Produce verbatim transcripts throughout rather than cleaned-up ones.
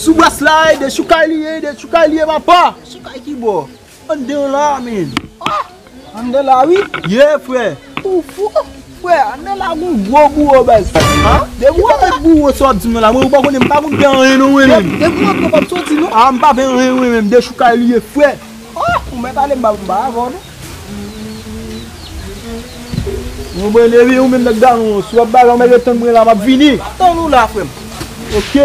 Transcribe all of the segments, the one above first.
Sou bras la, e de choukay li ye, e de choukay li ye, papa. Choukay ki bò? Anndan la, men. Ah! Anndan la, wi. Ye, frè. Ou fou? Frè, anndan la gon gwo bouwo, baz. Ha? De bouwo, de bouwo, sa w ap di m nan la. Mwen, ou pa konnen, m pa konn fè anyen, non, mwen menm. De bouwo, ou p ap soti, non? Ah, m pa fè anyen, mwen menm. De choukay li ye, frè. Oh, ou mèt ale, m pa, m pa avè w, non. Mwen, mwen, epi ou menm, nèg Dalon, si w ap bagay, ou mèt ret tann mwen la, m ap vini. Tann ou la, frè m. Ok.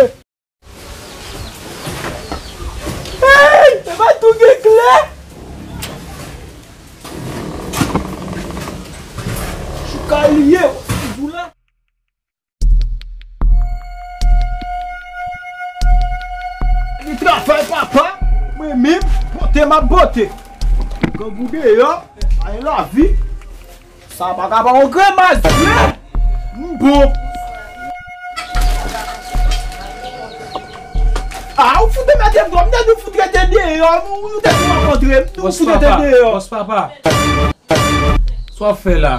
Hey! Epa tou gen kle! Chouka li ye, toujou la. Li travay, papa. Mwen menm, pote m ap pote. Grangou deyò, ay lavi. Sa pa ka pa yon grimas vre. M bon. Ah, ou fout mete m dwòm, nou fout rete deyò, nou, nou te kontre, nou fout rete deyò. Bòs papa. Sa w ap fè la?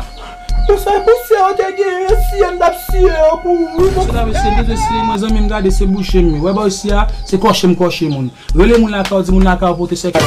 Ou sa pou sè yo te gen, si m t ap siye yo pou ou. Mesye dam, mesye, m te siye mwen, zanmi m, gade, se bouche m ye. Wè bò isi a, se kòche m kòche moun. Rele moun lakay ou, di moun lakay ou pote sèkèy.